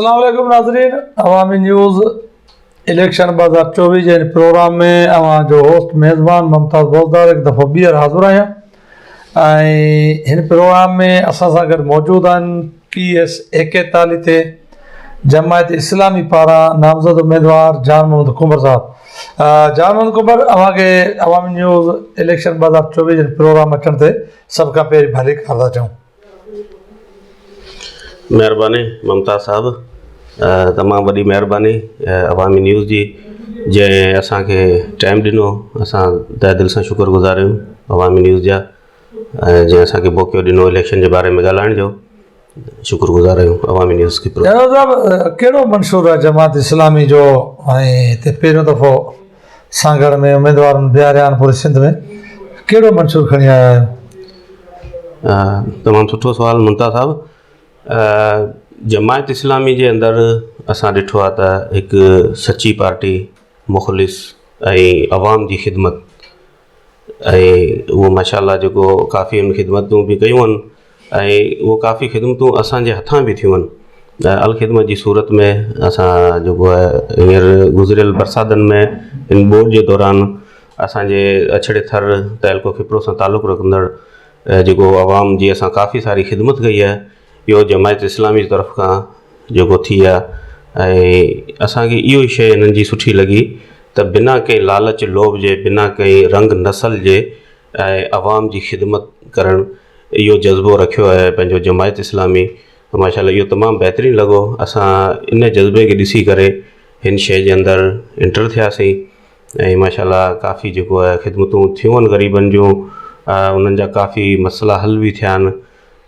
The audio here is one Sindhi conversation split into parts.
السلام عليڪم ناظرين عوامي نيوز اليڪشن 2024 جي هن پروگرام ۾ اوهان جو هوسٽ ميزبان ممتاز بوزدار هڪ دفعو ٻيهر حاضر آهيان ۽ هن پروگرام ۾ اسان سان گڏ موجود آهن پي ايس 41 تي جماعت اسلامي پاران نامزد اميدوار جان محمد ڪنڀر صاحب. جان محمد ڪنڀر، اوهان کي عوامي نيوز اليڪشن 2024 جي پروگرام اچڻ تي سڀ کان پهرين ڀليڪار ٿا چئون. مهرباني ممتاز صاحب، تمام وڏي مهرباني عوامي نيوز جي جنهن اسان کي ٽائيم ڏنو. اسان تهه دل سان شڪر گذار آهيون عوامي نيوز جا، ۽ جنهن اسان کي موقعو ڏنو اليڪشن جي باري ۾ ڳالهائڻ جو. شڪر گذار آهيون عوامي نيوز کي. جنرل صاحب، ڪهڙو منشور آهي جماعت اسلامي جو ۽ هتي پهريون دفعو سانگهڙ ۾ اميدوارن بيهاريا آهن، پوري سنڌ ۾ ڪهڙو منشور کڻي آيا آهيو؟ تمام سٺو سوال ممتاز صاحب. جماعت اسلامي جي اندر اسان ڏٺو آهي ته هڪ سچي پارٽي، مخلص ۽ عوام جي خدمت، ۽ اهو ماشاء الله جيڪو ڪافي ان خدمتون به ڪيون آهن ۽ اهو ڪافي خدمتون اسان جي هٿان به ٿيون آهن. الخدمت جي صورت ۾ اسان جيڪو آهي هينئر گذريل برساتن ۾ هن ٻوڏ جي دوران اسان جي اڇڙي ٿر تعلقو کپرو سان تعلق رکندڙ جيڪو عوام جي اسان ڪافي ساري خدمت ڪئي آهي، اهو جماعت اسلامي جي طرف کان جيڪو ٿي آهي. ۽ اسانکي اهو ئي شيء هنن جي سٺي لڳي ته بنا ڪنهن لالچ لوڀ جي، بنا ڪنهن رنگ نسل جي ۽ عوام جي خدمت ڪرڻ اهو جذبو رکيو آهي پنهنجو جماعت اسلامي. ماشاء الله اهو تمام بهترين لڳو. اسان ان جذبي کي ڏسي ڪري هن شيء جي اندر انٽر ٿياسين ۽ ماشاء الله ڪافي جيڪو آهي خدمتون ٿيون آهن غريبن جون، انهن جا ڪافي مسئلا حل به ٿيا آهن.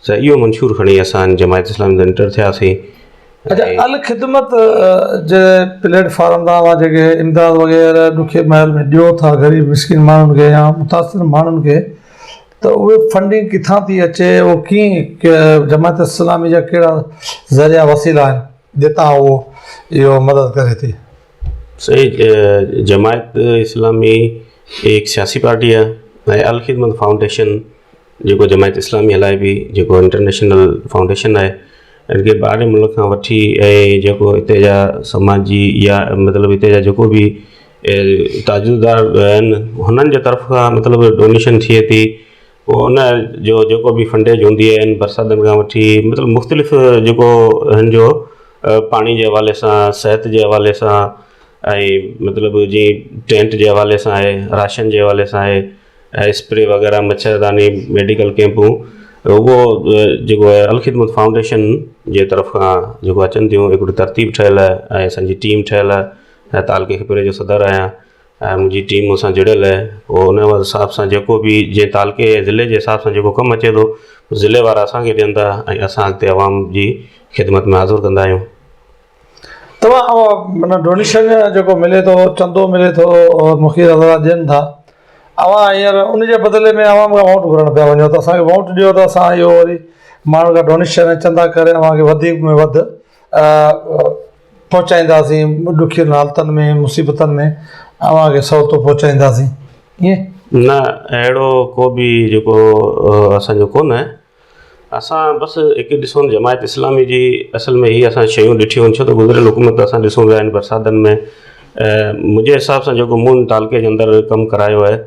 ته اهو منشور کڻي اسان جماعت اسلامي ۾ انٽر ٿياسين. اچا، الخدمت جي پليٽ فارم تان اوهان جيڪي امداد وغيره ڏکي مهل ۾ ڏيو ٿا غريب مسڪين ماڻهن کي يا متاثر ماڻهن کي، ته اهي فنڊنگ ڪٿان ٿي اچي، اهو ڪيئن، جماعت اسلامي جا ڪهڙا ذريعا وسيلا آهن جتان اهو اهو مدد ڪري ٿي؟ سائين، جماعت اسلامي هڪ سياسي پارٽي آهي ۽ الخدمت فائونڊيشن جيڪو جماعت اسلامي هلائي پئي، جيڪو انٽرنيشنل فائونڊيشن آهي، ان کي ٻاهرين ملڪ کان وٺي ۽ جيڪو هتي جا سماجي يا مطلب هتي جا جيڪو به تاجردار آهن هنن جي طرف کان مطلب ڊونيشن ٿئي ٿي. پوء ان جو جيڪو به فنڊيج هوندي آهي برساتن کان وٺي مطلب مختلف جيڪو هن جو پاڻي جي حوالي سان، صحت جي حوالي سان ۽ مطلب جيئن ٽينٽ جي حوالي سان آهي، راشن جي حوالي سان آهي، اسپري وغيره، مڇرداني، ميڊيڪل ڪيمپون، اهو جيڪو آهي الخدمت فائونڊيشن جي طرف کان جيڪو اچن ٿيون. هڪڙي ترتيب ٺهيل آهي ۽ اسان جي ٽيم ٺهيل آهي ۽ تعلقي کپري جو صدر آهيان ۽ منهنجي ٽيم مون سان جڙيل آهي. پوء ان حساب سان جيڪو به جنهن تعلقي ۽ ضلعي جي حساب سان جيڪو ڪم اچي ٿو، ضلعي وارا اسان کي ڏين ٿا ۽ اسان اڳتي عوام جي خدمت ۾ حاضر ڪندا آهيون. توهان معنيٰ ڊونيشن جيڪو ملي ٿو، چندو ملي ٿو، مخير حضرات ڏين ٿا، اوهان هينئر ان جي بدلي ۾ عوام کان ووٽ گهرڻ پيا وڃو ته اسان کي ووٽ ڏيو ته اسان اهو وري ماڻهن کان ڊونيشن ۽ چندا ڪري اوهان کي وڌيڪ ۾ وڌ پهچائينداسين، ڏکين حالتن ۾ مصيبتن ۾ اوهان کي سهولتون پهچائينداسين، ائين؟ نه، اهڙو ڪو به جيڪو اسان جو ڪونه. اسان بس هڪ ڏسون جماعت اسلامي جي اصل ۾ هي اسان شيون ڏٺيون آهن، ڇو ته گذريل حڪومت اسان ڏسون پيا آهن برساتن ۾ منهنجي حساب سان جيڪو مون تعلقي جي اندر ڪم ڪرايو آهي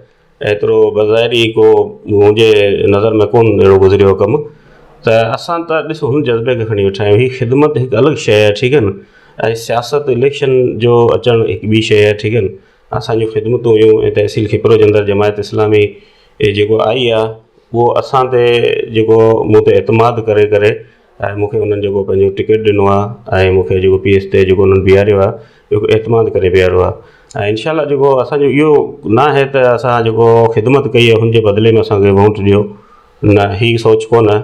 ايترو بظاهر ئي ڪو منهنجي نظر ۾ ڪون اهڙو گذريو ڪم. ته اسان ته ڏسو هن جذبي کي کڻي ويٺا آهيون. هي خدمت هڪ الڳ شيء آهي، ٺيڪ آهي نه، ۽ سياست اليڪشن جو اچڻ هڪ ٻي شيء آهي، ٺيڪ آهي نه. اسان جون خدمتون هيون ۽ تحصيل کپرو جي اندر جماعت اسلامي جيڪو آئي آهي اهو اسان تي جيڪو مون تي اعتماد ڪري ڪري ۽ مون کي انهن جيڪو پنهنجو ٽڪيٽ ڏنو آهي ۽ مون کي جيڪو پي ايس تي جيڪو انهن بيهاريو آهي جيڪو اعتماد ڪري بيهاريو آهي ۽ انشاء الله جيڪو اسانجو اهو نه آهي ته اسان جيڪو خدمت ڪئي آهي ان جي بدلي ۾ اسانکي ووٽ ڏيو، نه، هي سوچ ڪونه.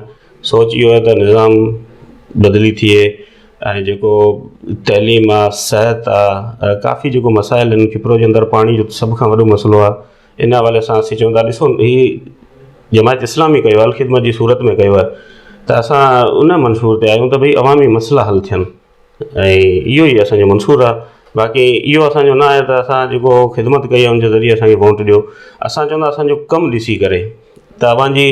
سوچ اهو آهي ته نظام بدلي ٿئي ۽ جيڪو تعليم آهي، صحت آهي، ڪافي جيڪو مسائل آهن کپرو جي اندر پاڻي جو سڀ کان وڏو مسئلو آهي. ان حوالي سان اسين چون ٿا ڏسو هي جماعت اسلامي ڪيو آهي، الخدمت جي صورت ۾ ڪيو آهي، ته اسان ان منشور تي آهيون ته ڀئي عوامي مسئلا حل ٿين ۽ اهو ئي اسانجو منشور آهي. باقي اهو اسانجو نه آهي ته اسان جيڪو خدمت ڪئي آهي ان جي ذريعي اسانکي ووٽ ڏيو. اسان چوندا اسانجو ڪم ڏسي ڪري ته اوهان جي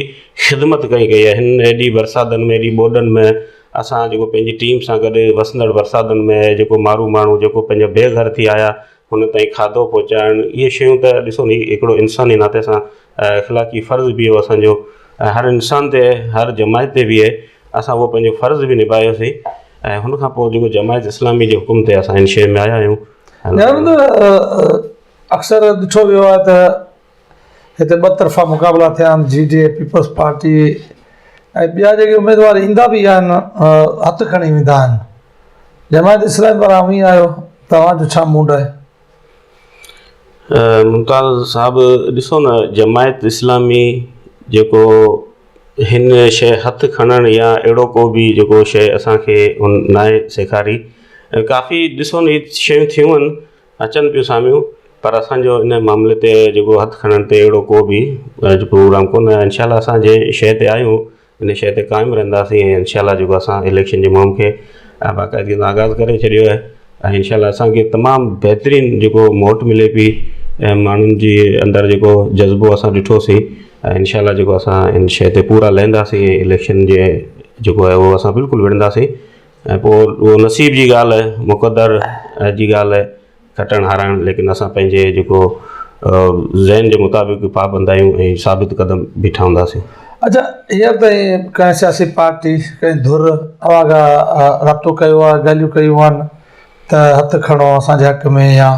خدمت ڪئي ڪئي آهي. هن ايڏي برساتن ۾ ايڏي ٻوڏن ۾ اسان جيڪو پنهنجي ٽيم سان گڏ وسندڙ برساتن ۾ جيڪو مارو ماڻهو جيڪو پنهنجا بي گهر ٿي آيا هن تائين کاڌو پهچائڻ اهي شيون ته ڏسو ني هڪڙو انساني ناتي سان اخلاقي فرض به هو اسانجو ۽ هر انسان تي هر جماعت تي به آهي اسان اهو پنهنجو فرض به نڀايوسين ۽ هن کان پوء جيڪو جماعت اسلامي جي حڪم تي اسان هن شيء ۾ آيا آهيون. اڪثر ڏٺو ويو آهي ته هتي ٻه طرفا مقابلا ٿيا آهن جي ڊي اي پيپلز پارٽي ۽ ٻيا جيڪي اميدوار ايندا به آهن هٿ کڻي ويندا آهن جماعت اسلامي وارا اوهين آهيو توهان جو ڇا موڊ آهي؟ ممتاز صاحب ڏسو نه جماعت اسلامي جيڪو هن شيء هٿ کڻڻ يا اهڙو ڪو به جيڪو شيء اسانکي هن ناهي سيکاري ڪافي ڏسو نه هي شيون ٿيون آهن اچن پيون سامهيون پر اسان جو ان معاملي تي جيڪو هٿ کڻڻ تي اهڙو ڪو به پروگرام ڪونه آهي انشاء الله اسان جنهن شيء تي آهيون ان شيء تي قائم رهنداسين ۽ انشاء الله جيڪو اسان اليڪشن جي مهم کي باقاعدگي سان آغاز ڪري ڇڏيو آهي ۽ انشاء الله اسان کي تمام بهترين جيڪو موٽ ملي پئي ۽ ماڻهن جي اندر جيڪو جذبو اسان ڏٺوسين ۽ انشاء الله جيڪو اسان ان شيء تي پورا لهنداسين ۽ اليڪشن جي جيڪو آهي اهو اسان بلڪل وڙهنداسين ۽ پوء اهو نصيب جي ڳالهه آهي مقدر جي ڳالهه آهي کٽڻ هارائڻ ليڪن اسان پنهنجي جيڪو ذهن جي مطابق پابند آهيون ۽ ثابت قدم بيٺا هونداسين. اڇا هينئر تائين ڪنهن سياسي پارٽي ڪنهن ڌر اوهان کان رابطو ڪيو آهي ڳالهيون ڪيون آهن ته هٿ کڻو اسان جي حق ۾ يا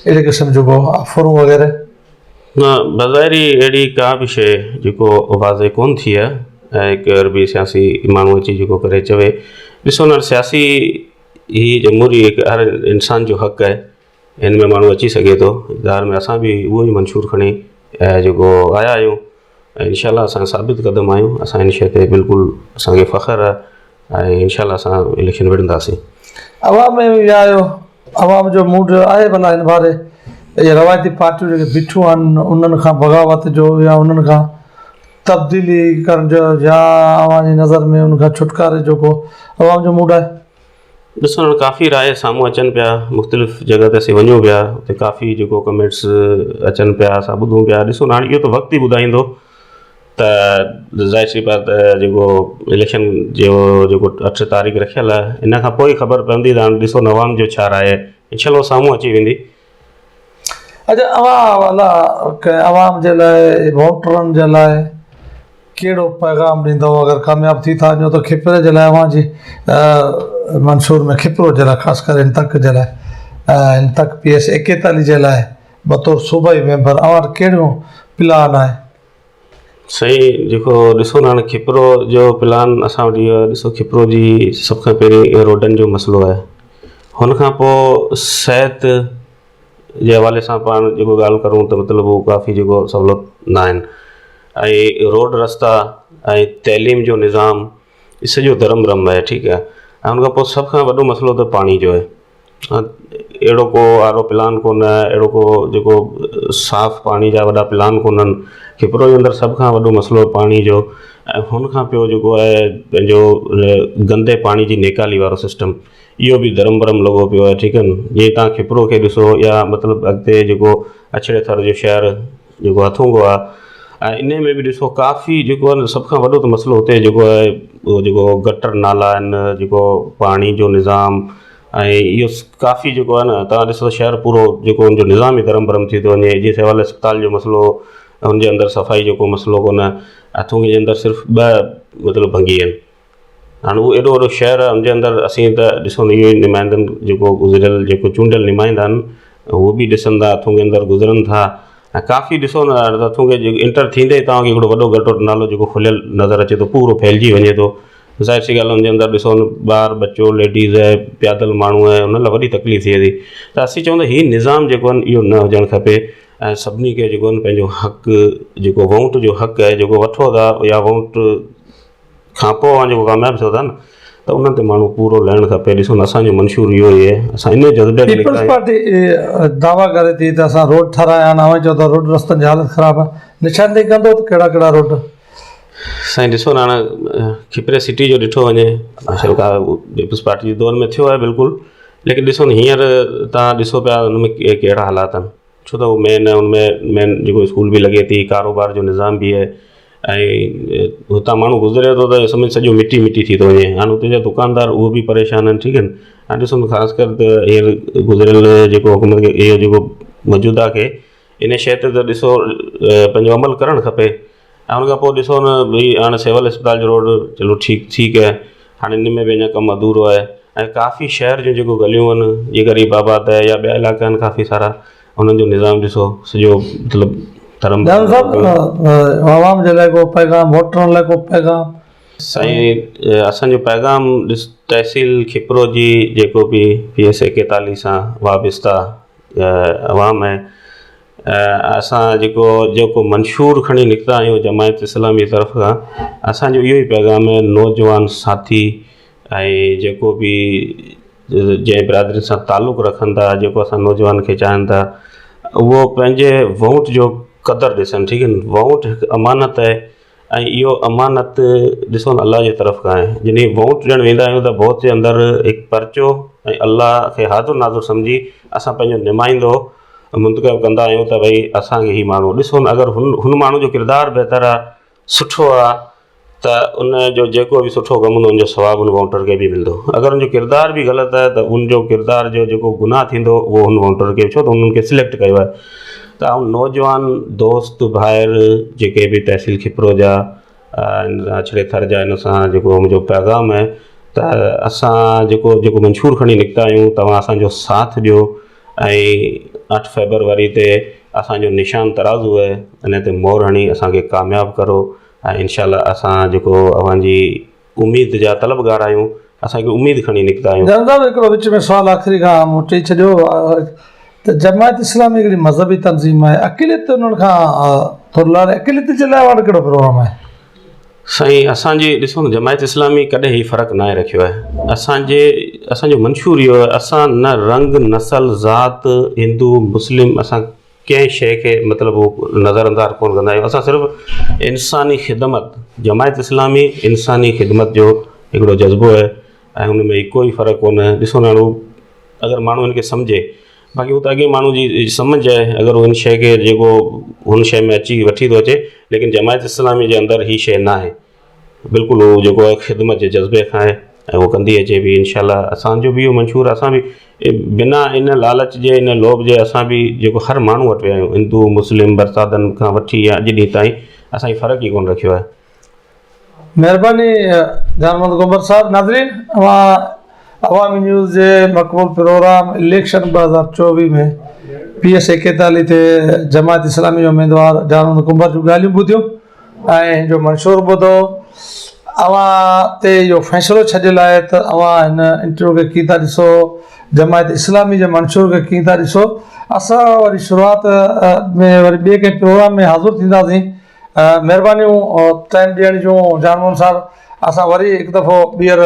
اهڙي قسم جون ڪو آفرون وغيره؟ نه بظاهري اهڙي ڪا به شيء جيڪو واضح ڪونه ٿي آهي ۽ ڪير به سياسي ماڻهو اچي جيڪو ڪري چوي ڏسو نه سياسي هي جمهوري هڪ هر انسان جو حق آهي هن ۾ ماڻهو اچي سگهي ٿو اقتدار ۾ اسان به اهو ئي منشور کڻي جيڪو آيا آهيون ۽ انشاء الله اسان ثابت قدم آهيون اسان ان شيء تي بلڪل اسانکي فخر آهي ۽ انشاء الله اسان اليڪشن وڙهنداسين. عوام ۾ به ويا آهيو عوام جو موڊ آهي ڀلا هن باري اهي روايتي پارٽيون جيڪي بيٺيون آهن انهن کان بغاوت جو يا انهن کان تبديلي ڪرڻ جو يا اوهان جي نظر ۾ ان کان ڇوٽڪاري جو ڪو عوام جو موڊ آهي؟ ڏسو هاڻ ڪافي راء سامهون اچن پيا مختلف جڳهه تي اسين وڃون پيا اتي ڪافي جيڪو ڪمينٽس اچن پيا اسان ٻڌون پيا ڏسو هاڻ اهو ته وقت ئي ٻڌائيندو ته ظاهر سي بات جيڪو اليڪشن جو جيڪو اٺ تاريخ رکيل آهي ان کان پوء خبر پوندي ته هاڻي ڏسو عوام جو ڇا راء آهي انشاء الله سامهون اچي ويندي. اچا اوهان الا ڪنهن عوام جي لاء ووٽرن جي لاء ڪهڙو پيغام ڏيندؤ اگر ڪامياب ٿي ٿا وڃو ته کپري جي لاء اوهان جي منشور ۾ کپرو جي لاء خاص ڪري هن تڪ جي لاء هن تڪ پي ايس ايڪيتاليهه جي لاء بطور صوبائي ميمبر اوهان وٽ ڪهڙو پلان آهي؟ سائين جيڪو ڏسو نه هاڻي کپرو جو پلان اسان وٽ اهو آهي ڏسو کپرو جي سڀ کان پهرين روڊن جو مسئلو آهي هن کان پوء صحت جي حوالي سان پاڻ جيڪو ڳالهه ڪرون ته مطلب هو ڪافي جيڪو سهولت نه آهن ۽ روڊ رستا ۽ تعليم جو نظام سڄو درم برم آهي ٺيڪ آهي ۽ هن کان پوء سڀ کان وڏو مسئلو ته پاڻي جو آهي اهڙو ڪو آر او پلان ڪونه اهڙو ڪو جيڪو صاف پاڻي جا وڏا پلان ڪونهن کپرو جي اندر سڀ کان وڏو مسئلو پاڻي جو ۽ هن کان پيو جيڪو آهي پنهنجو گندي پاڻي جي نيڪالي وارو سسٽم اهو به درم برم لڳو پيو آهي ٺيڪ آهي نه جيئن تان کپرو کي ڏسو يا مطلب اڳتي جيڪو اڇڙي ٿر جو شهر جيڪو هٿونگو آهي ۽ انهي ۾ به ڏسو ڪافي جيڪو آهي نه سڀ کان وڏو ته مسئلو هتي جيڪو آهي اهو جيڪو گٽر نالا آهن جيڪو پاڻي جو نظام ۽ اهو ڪافي جيڪو آهي نه توهان ڏسو شهر پورو جيڪو ان جو نظام ئي درهم برهم ٿي ٿو وڃي جيئن سول اسپتال جو مسئلو ان جي اندر صفائي جو ڪو مسئلو ڪونهي هٿونگي جي اندر صرف ٻه مطلب ڀنگي آهن هاڻ اهو ايڏو وڏو شهر آهي ان جي اندر اسين ته ڏسو نه اهو ئي نمائندن جيڪو گذريل جيڪو چونڊيل نمائندا آهن اهو به ڏسن ٿا هٿونگي اندر گذرن ٿا ۽ ڪافي ڏسو نه هاڻ ته هٿونگي جي انٽر ٿيندي ئي توهان کي هڪڙو وڏو گٽر نالو جيڪو کليل نظر اچي ٿو پورو ڦهلجي وڃي ٿو ظاهر سي ڳالهه ان جي اندر ڏسو نه ٻار ٻچو ليڊيز آهي پيادل ماڻهو آهي ان لاء وڏي تڪليف ٿئي ٿي ته اسين چئون ته هي نظام جيڪو آهي اهو نه هجڻ کپي ۽ سڀني کي جيڪو آهي پنهنجو حق جيڪو ووٽ جو حق آهي جيڪو وٺو ٿا يا ووٽ کان پوء اوهان جيڪو ڪامياب ٿيو ٿا نه ته انهن تي ماڻهو پورو لهڻ کپي ڏسو نه اسان جو منشور اهو ئي آهي اسان انهي جذبي کي پيپلز پارٽي دعويٰ ڪري ٿي ته اسان روڊ ٺهرايا آهن اوهين چئو ٿا روڊ رستن جي حالت خراب آهي نشاندهي ڪندو ته ڪهڙا ڪهڙا روڊ. سائين ڏسو نه هاڻ کپري سٽي جو ڏٺو وڃي پيپلز پارٽي جي دور ۾ ٿيو آهي بلڪل ليڪن ڏسو نه هينئر تان ڏسو پيا ان ۾ ڪهڙا حالات آهن ڇو ته هو مين ان ۾ مين جيڪو اسڪول به لڳي ٿي ڪاروبار جو نظام به آهي ۽ هتان ماڻهو گذري ٿو ته سمجهه سڄو مٽي مٽي ٿي ٿو وڃي هاڻي اتي جا دڪاندار اهو به پريشان آهن ٺيڪ آهن هاڻي ڏسو خاص ڪر ته هينئر گذريل جيڪو حڪومت کي اهو جيڪو موجوده کي ان شيء تي ته ڏسو پنهنجو عمل ڪرڻ کپي ۽ ان کان پوء ڏسو نه ڀئي هاڻي سول اسپتال جو روڊ چلو ٺيڪ ٺيڪ آهي هاڻي ان ۾ به اڃا ڪم اڌورو آهي ۽ ڪافي شهر جون جيڪو گليون آهن جيئن غريب آباد آهي يا ٻيا علائقا آهن ڪافي سارا انهن جو نظام ڏسو سڄو مطلب ڌرم جان صاحب عوام جي لاء ڪو پيغام ووٽرن لاء ڪو پيغام. سائين اسان جو پيغام ڏس تحصيل کپرو جي جيڪو به پي ايس ايڪيتاليهه سان وابسته عوام آهي اسان جيڪو جيڪو منشور کڻي نڪتا آهيون جماعت اسلامي طرف کان اسان جو اهو ئي پيغام آهي نوجوان ساٿي ۽ جيڪو به جنهن برادري سان تعلق رکن ٿا جيڪو اسان نوجوان کي چاهين ٿا اهو پنهنجي ووٽ جو قدر ڏسن ٺيڪ آهي ووٽ هڪ امانت آهي ۽ اهو امانت ڏسو نه الله جي طرف کان آهي جڏهن ووٽ ڏيڻ ويندا آهيون ته ووٽ جي اندر هڪ پرچو ۽ الله کي حاضر ناظر سمجهي اسان پنهنجو نمائندو منتخب ڪندا آهيون ته ڀئي اسانکي هي ماڻهو ڏسو نه اگر هن هن ماڻهو جو ڪردار بهتر آهي سٺو آهي ته ان جو جيڪو به سٺو ڪم هوندو ان جو ثواب ان ووٽر کي به ملندو اگر ان جو ڪردار به غلط آهي ته ان جو ڪردار جو جيڪو گناهه ٿيندو اهو ان ووٽر کي ڇو ته انهن کي سليڪٽ ڪيو آهي ته آئون نوجوان دوست ڀائر جيڪي به تحصيل کپرو جا اڇڙي ٿر جا ان سان جيڪو منهنجو پيغام آهي ته اسان جيڪو جيڪو منشور کڻي نڪتا آهيون توهان اسانجو ساٿ ڏيو ۽ اٺ فيبروري تي اسانجو نشان ترازو آهي ان تي مهر هڻي اسانکي ڪامياب ڪرو ۽ انشاء الله اسان جيڪو اوهان جي اميد جا طلبگار آهيون اسان هڪ اميد کڻي نڪتا آهيون. جنرل صاحب هڪڙو وچ ۾ سوال آخري کان مون چئي ڇڏيو ته جماعت اسلامي هڪڙي مذهبي تنظيم آهي اقليت انهن کان ٿورو لاڙي اقليت جي لاء اوهان وٽ ڪهڙو پروگرام آهي؟ سائين اسان جي ڏسو نه جماعت اسلامي ڪڏهن هي فرق ناهي رکيو آهي اسان جي اسان جو منشور اهو آهي اسان نه رنگ نسل ذات هندو مسلم اسان ڪنهن شيء کي مطلب هو نظر انداز ڪونه ڪندا آهيون اسان صرف انساني خدمت جماعت اسلامي انساني خدمت جو هڪڙو جذبو آهي ۽ ان ۾ ڪوئي فرق ڪونهي ڏسو نه هاڻي اگر ماڻهو ان کي سمجهي باقي هو ته اڳي ماڻهو جي سمجهه آهي اگر هو ان شيء کي جيڪو هن شيء ۾ اچي وٺي ٿو اچي ليڪن جماعت اسلامي جي اندر هي شيء نه آهي بلڪل هو جيڪو آهي خدمت جي جذبي کان آهي ۽ هو ڪندي اچي پئي انشاء الله اسانجو به اهو منشور آهي اسان به بنا ان لالچ جي ان لوڀ جي اسان به جيڪو هر ماڻهو وٽ ويا آهيون هندو مسلم برساتن کان وٺي يا اڄ ڏينهن تائين اسان هي فرق ئي ڪونه رکيو آهي. مهرباني جان محمد گوبر صاحب ناظرين اوهان عوامي نيوز جي مقبول پروگرام اليڪشن 2024 ۾ پي ايس 41 تي جماعت اسلامي جو اميدوار جان محمد ڪنڀر جون ڳالهيون ٻڌيون ۽ هن جو منشور ٻڌو. اوهان تي اهو فيصلو ڇڏيل آهي ته اوهان هن انٽرويو کي ڪيئن ٿا ڏسو، جماعت اسلامي جي منشور کي ڪيئن ٿا ڏسو. اسان وري شروعات ۾ وري ٻئي ڪنهن پروگرام ۾ حاضر ٿينداسين. مهربانيون ٽائيم ڏيڻ جون جان محمد صاحب. اسان وري هڪ دفعو ٻيهر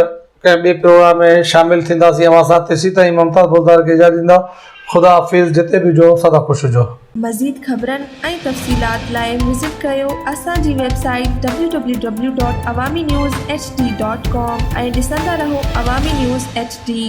ڪنهن ٻئي پروگرام ۾ شامل ٿينداسين اوهان سان تيسيتائين ممتاز بوزدار کي اجازت ڏيندا خدا حافظ جتي به هجو سدا خوش هجو. مزيد خبرن ۽ تفصيلات لاء وزٽ ڪريو اسان جي website W W W dot Awami news H D dot com ۽ ڏسندا رهو عوامي نيوز ايڇ ڊي.